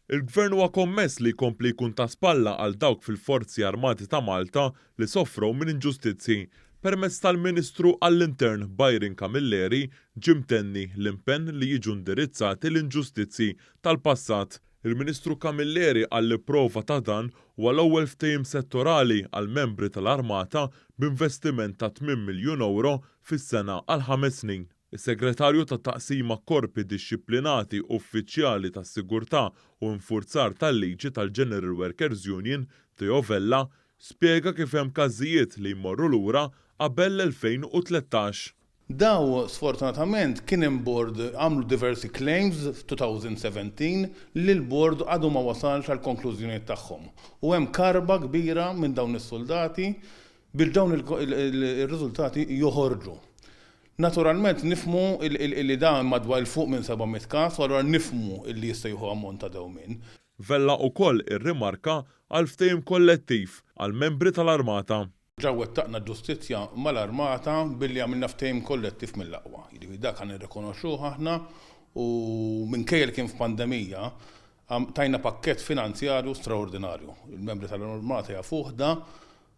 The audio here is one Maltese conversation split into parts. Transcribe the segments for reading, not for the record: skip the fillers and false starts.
Il-Gvern huwa kommess li jkompli jkun ta' spalla għal dawk fil-Forzi Armati ta' Malta li sofrew minn inġustizzji. Permezz tal-Ministru għall-Intern Byron Camilleri ġie mtenni l-impenn li jiġu indirizzati l-inġustizzji tal-passat. Il-Ministru Camilleri qal li prova ta' dan huwa l-ewwel ftehim settorali għall-membri tal-Armata b'investiment ta' 8 miljun ewro fis-sena għal ħames snin. Is-Segretarju tat-Taqsima Korpi Dixxiplinati Uffiċjali tas-Sigurtà u Infurzar tal-Liġi tal-General Workers Union, Theo Vella, spjega kif hemm każijiet li jmorru lura qabel l-2013. Daw sfortunatament kien hemm bord għamlu diversi claims f'2017 li l-bord għadu ma wasalx għall-konklużjonijiet tagħhom u hemm karba kbira minn dawn is-suldati biex dawn ir-riżultati joħorġu. Naturalment nifhmu li dan madwar 'il fuq minn 700 każ u allura nifhmu li jista' jieħu ammont ta' dewmien. Vella ukoll irrimarka għall-ftehim kollettiv għall-membri tal-Armata. Ġa wettaqna ġustizzja mal-Armata billi għamilna ftehim kollettiv mill-aqwa. Jiġifieri dak ħa nirrikonoxxuh aħna u minkejja li kien f'pandemija, tajna pakkett finanzjarju straordinarju. Il-membri tal-Armata jafuh da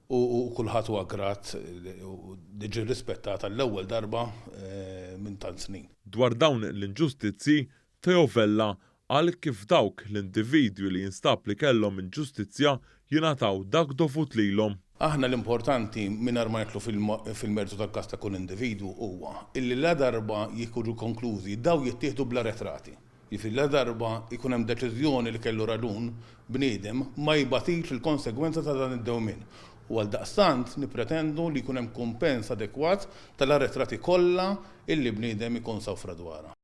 U kulħadd huwa grat li ġie rrispettat għall-ewwel darba minn tant snin. Dwar dawn l-inġustizzji, Theo Vella qal kif dawk l-individwi li jinstab li kellhom inġustizzja jingħataw dak dovut lilhom. Aħna l-importanti, mingħajr ma nidħlu fil-mertu tal-każ ta' kull individwu, huwa illi ladarba jkunu konklużi dawn jittieħdu bla retrati. Jiġifieri ladarba jkun hemm deċiżjoni li kellu raġun bniedem ma jbatix il-konsegwenza ta' dan id-dewmien u għaldaqstant nippretendu li jkun hemm kumpens adekwat tal-arretrati kollha illi bniedem ikun sofra dwarha.